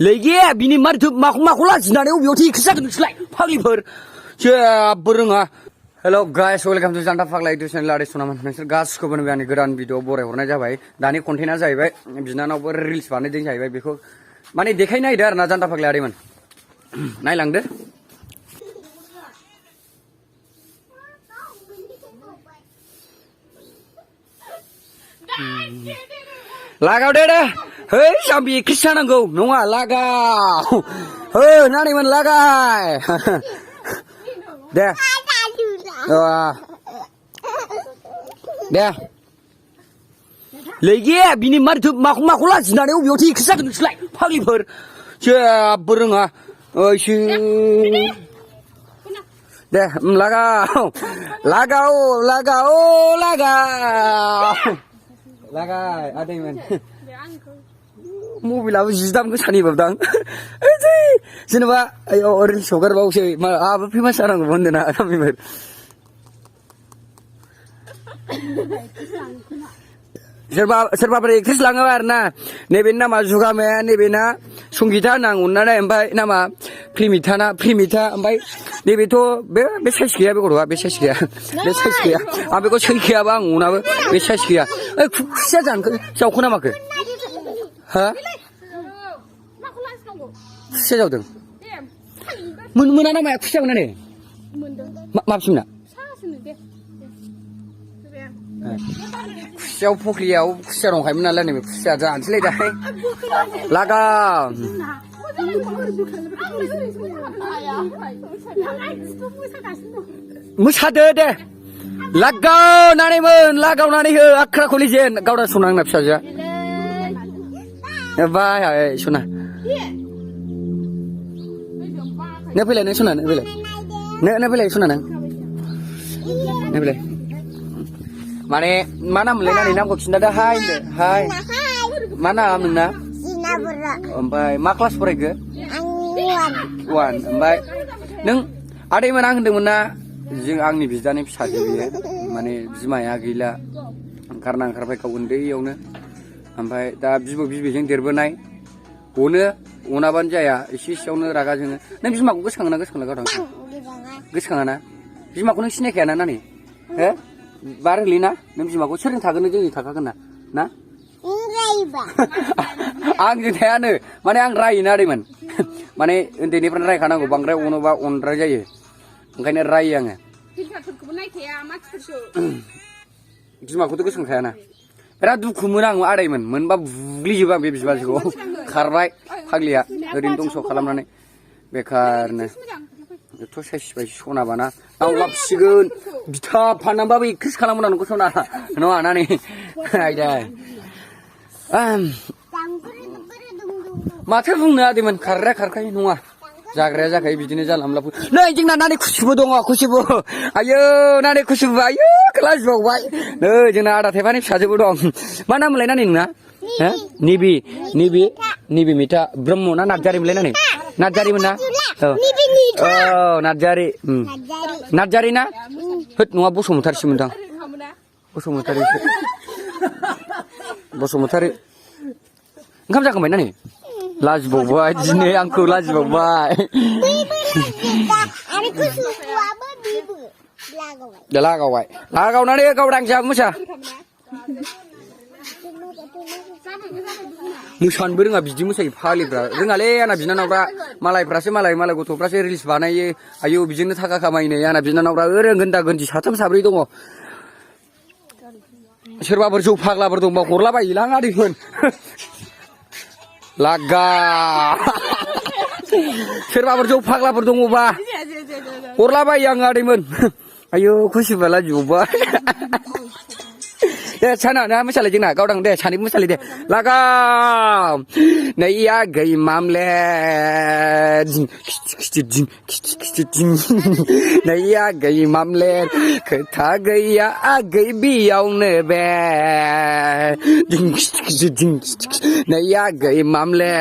लैगे बिनि माखौ लाजिनानै अबेयाव थिखो जागोन नोंसोरलाय फाग्लिफोर जेबो रोङा हेल' गाइस वेलकाम टु जान्था फाग्ला इउटुब चेनेल आदै सनामोन नोंसोर गासिखौबो आंनि गोदान भिडिअ बरायहरनाय जाबाय दानि कन्टेन्टआ जाहैबाय बिनानावबो रिल्स बानायदों जाहैबाय बेखौ माने देखायनो नागिरदों आरो ना जान्था फाग्ला आदैमोन नायलांदो लागाव दे है जाम्बि एक्ट्रेस जानांगौ नङा लागाव हो नानैमोन लागाय दे दे लैगे बिनि माखौ लाजिनानै अबेयाव थिखो जागोन नोंसोरलाय फाग्लिफोर जेबो रोङा ओइसो दे लागाव लागाय आदैमोन मबाइलाबो जि दाम गोसानि बाबदां जेनेबा रिल्स हगारबावसै आहाबो फेमास जानांगौ होनदों ना गामिफोर सोरबाफोर एक्ट्रेस लाङोबा आरो ना नैबेनि नामा जुगामे नैबेना संगिता होनना अननानै ओमफ्राय नामा प्रिमिथा ओमफ्राय नैबेथ' बे साइज गैया बे गथ'आ बे साइज गैया आं बेखौ सैखायाबा आं अनाबो बे साइज गैया ओइ खुसिया जावखो नामाखो हा खुसिया जावदों मोना ना माया खुसिया मोना ने माबसिमना खुसियाव फख्रियाव खुसिया दंखायोमोन नालाय नैबे खुसिया जानोसैलाय दाहाय लागा मोसादो दे लागावनानै हो आख्रा खलि जेन गावदा सना आंना फिसाजोआ बाय सना नो फैलाय नों सना नो फैलाय सना नों फैलाय माने मा नाम मोनलाय नानि नामखौ खिन्थादो हाय मा नाम नोंना ओमफ्राय मा क्लास फरायखो 1 ओमफ्राय नों आदैमोन आं होनदोंमोन ना जों आंनि बिदानि फिसाजो बियो माने बिमाया गैला गारना ओंखारबाय गाव उन्दैयावनो ओमफ्राय दा बिबैजों देरबोनाय अनाबानो जाया एसेयावनो रागा जोङो नों बिमाखौ गोसोखाङोना गोसोखाङा ना बिमाखौ नों सिनायखायाना नानि हो बार होलिना नों बिमाखौ सोरजों थागोन जोंजों थाखागोन ना आंजों थायानो माने आं रायोना आदैमोन माने उन्दैनिफ्रायनो रायखानांगौ बांद्राय अनोबा अनद्राय जायो ओंखायनो रायो आङो बिमाखौथ' गोसोखायाना बिराद दुखु मोनो आं आदैमोन मोनबा बुग्लिजोबो आं बे बिबाजैखौ खारबाय फाग्लिया ओरैनो दंस' खालामनानै बेखारनो एथ' साइस बायदि सनाबाना आं लाबसिगोन बिथा फाननानैबाबो एक्ट्रेस खालामगोन आं नोंखौ सना नङा नानि आयदा माथो बुंनो आदैमोन खारखायो नङा जाग्राया जाखायो बिदिनो जानला नै जोंना नानि खुसिबो दङ आयौ नानि खुसिबो आयौ लाजिबावबाय नै जोंना आदा थाइबानि फिसाजोबो दं मा नाम मोनलाय नानि नोंना निबि मिथा ब्रह्म ना नार्जारिमोनलाय नानि नार्जारिमोन ना नार्जारि ना होद नङा बसुमतारिसोमोनदां बसुमतारि ओंखाम जाखांबाय नानि लाजिबावबाय दिनै आंखौ लाजिबावबाय लागावनानै गावदांजाबो मोसानोबो रोङा बिदि मोसायो फाग्लिफ्रा रोङालै आंना बिनानावफ्रा मालायफ्रासो मालाय गथ'फ्रासो रिल्स बानायो आयौ बिजोंनो थाखा खामायनो आंना बिनानावफ्रा ओरैनो गोन्दा गोन्दि 3-4 दङ सोरबाफोर जौ फाग्लाफोर दंबा हरलाबायोलां आदैमोन लागा सोरबाफोर जौ फाग्लाफोर दङबा हरलाबायो आं आदैमोन आयौ खुसिबा लाजिबावबाय दे साना ना मोसालाय जोंना गावदां दे सानैबो मोसालाय दे लागाव नैया गै मामले नैया गै मामले खोथा गैया आगै बेयावनो बे नैया गै मामले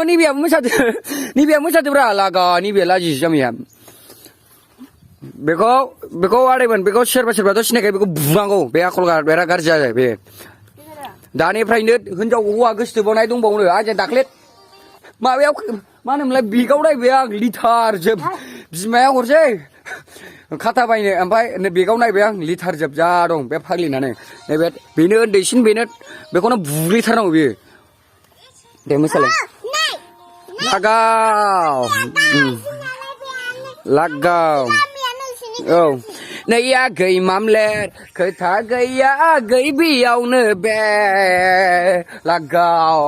नैबेयाबो मोसादोब्रा लागा नैबे लाजियो जामिया बेखौ आदैमोन बेखौ सोरबाथ' सिनायखायो बेखौ बुनांगौ बे आखल बेरा गाज्रि जायो बे दानिफ्रायनो हिनजाव हौवा गोसो थोबावनाय दंबावनो आजों दाख्लै माबायाव मा होनोमोनलाय बेगाव नायबाय आं लिटार जोब बिमाया हरसै खाथा बायनो ओमफ्राय बेगाव नायबाय आं लिटार जोब जा दं बे फाग्लिनानै नैबे बेनो उन्दैसिन बेखौनो बुग्लिथारनांगौ बेयो दे मोसालाय लागाव लागाव औ नैया गै मामलेर खोथा गैया गै बेयावनो बे लागाव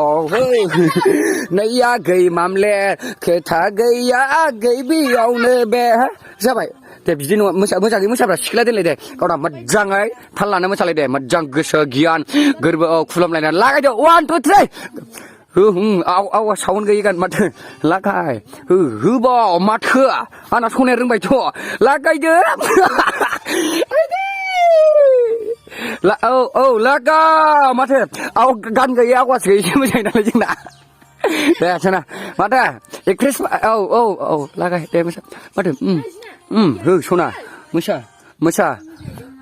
नैया गै मामलेर खोथा गैया गै बेयावनो बे जाबाय दे बिदि नङा मोजाङै मोसाब्रा सिख्ला देलाय दे गावना मोजाङै थाल लानो मोसालाय दे मोजां गोसो गियान गोरबोआव खुलुमलायनानै लागायदो 1 2 3 आवा सावन गैयै गान माथो लागाय होबाव माथो आंना सनाया रोंबायथ' लागायदो औ लागा माथो आव गान गैयै आवाज गैयै मोजाङै नालाय जोंना दे सोना माथो एक्ट्रेस औ लागाय दे मोसा माथो हो सना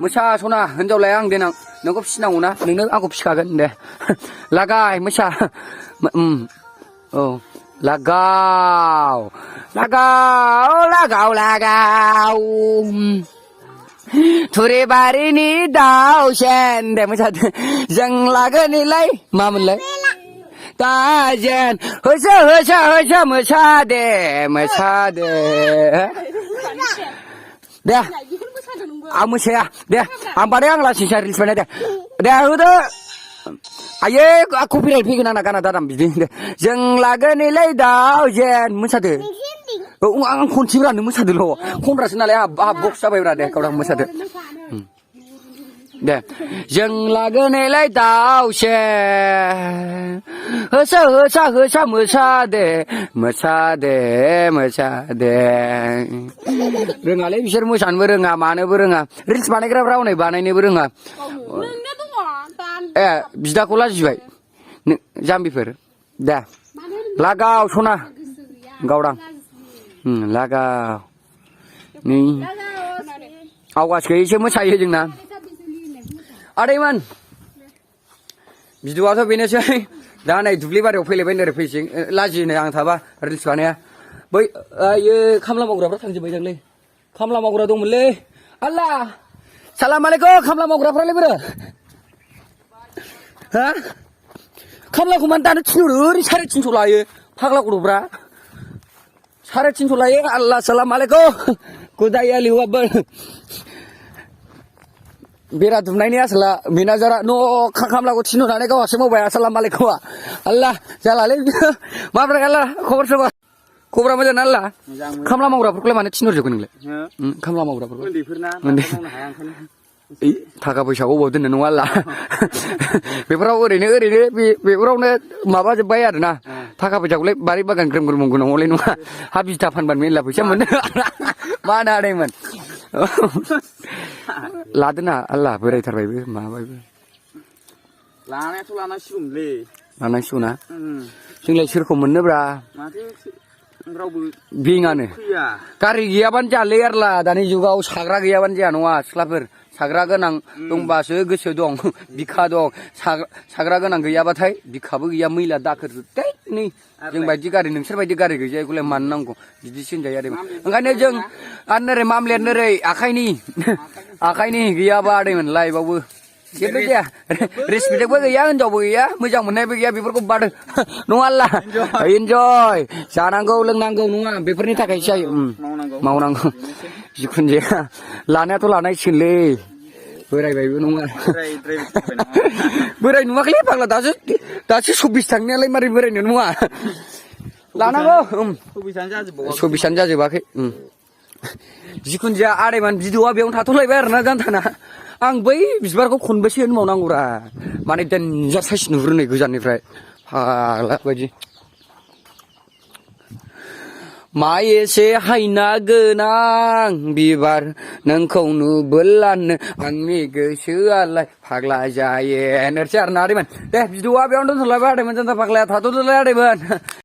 मोसा सना हिनजावलाय आं देनां नोंखौ फिसिनांगौ ना नोंनो आंखौ फिसिखागोन दे लागाय मोसा औ लागाव थुरिबारिनि दाउसेन दे मोसादो जों लागोनिलाय मामोनलाय दाजेन होसो मोसादे दे आं मोसाया दे आं बानाय आं लासिंसा रिल्स बानाय दे होदो आयै कपिराइट फैगोन आंना गाना दादाम बिदि दे जों लागोनिलाय दाउजेन मोसादो आं खनसेब्रा नों मोसादोल' खनग्रासो नालाय आंहा बक्स जाबायब्रा दे गावदां मोसादो दे जों लागोनिलाय दाउसेन होसा मोसादे रोङालै बिसोर मोसानोबो रोङा मानोबो रोङा रिल्स बानायग्राफ्रा हनै बानायनोबो रोङा बिदाखौ लाजिबाय जाम्बिफोर दे लागाव सना गावदां लागाव नै आवाज गैयैसो मोसायो जोंना आदैमोन भिडिअ'आथ' बेनोसै दा नै दुब्लि बारियाव फैलायबाय ओरै फैसै लाजिनो आं थाबा रिल्स बानाया बै आयो खामला मावग्राफ्रा थांजोब्बाय दांलै खामला मावग्रा दंमोनलै आल्ला सालाम आलाइकुम खामला मावग्राफ्रालाय बोरो हा खामलाखौ मानो दानो थिनहरो ओरै 350 लायो फाग्ला गथ'फ्रा 350 लायो आल्ला सालाम आलाइकुम गुदाया लिवाबो बेरा दुमनायनि आसोला मेनाजारा न' खामलाखौ थिनहरनानै गावहासो मावबाय आसालाम आलाइकुमा आल्ला जालालै माब्रै आल्ला खबरा मोजां ना आल्ला खामला मावग्राफोरखौलाय मानो थिनहरजोबगोन नोंलाय खामला मावग्राफोरखौ थाखा फैसाखौ अबाव दोननो नङा आल्ला बेफोराव ओरैनो बेफोरावनो माबाजोब्बाय आरोना थाखा फैसाखौलाय बारि बागान ग्रोम ग्रोम मावगौलाय नङा हा बिथा फानबानो मेरला फैसा मोनो मा नादोंमोन लादोना आल्ला बोरायथारबायबो माबायबो लानायाथ' लानांसिगौमोनलै ना जोंलाय सोरखौ मोननोब्रा रावबो बेङानो गारि गैयाबानो जायालै आरला दानि जुगाव साग्रा गैयाबानो जाया नङा सिख्लाफोर साग्रा गोनां दंबासो गोसो दं बिखा दं साग्रा गोनां गैयाबाथाय बिखाबो गैया मैला दाखोर नै जों बायदि गारि नोंसोर बायदि गारि गैजायखौलाय मानो नांगौ बिदिसो होनजायो आरो ओंखायनो जों आरो नोरै मामलेट नोरै आखाइनि गैयाबा आदैमोन लाइफआवबो जेबो जाया रेसपेक्टबो गैया हिनजावबो गैया मोजां मोननायबो गैया बेफोरखौ बादो नङा आल्ला इन्जय जानांगौ लोंनांगौ नङा बेफोरनि थाखायसो जायो मावनांगौ जिखुनु जाया लानायाथ' लानायसिगोनलै बोरायबायबो नङा बोराय नुवाखैलै फाग्ला दासो 24 थांनायालाय मारै बोरायनो नङा लानांगौ 24 जाजोबाखै जिखुनु जाया आदैमान भिडिअ'आ बेयावनो थाथ'लायबाय आरोना जानथाना आं बै बिबारखौ खनबेसे होनबावनांगौरा माने देनजार साइस नुहुरो गोजाननिफ्राय फाग्ला बायदि मा एसे हायना गोनां बिबार नोंखौ नुबोलानो आंनि गोसोआलाय फाग्ला जायो नोरसै आरोना आदैमोन दे भिडिअ'आ बेयावनो दोनथ'लायबाय आदैमोन जानथा फाग्लाया थाथ'दोलाय आदैमोन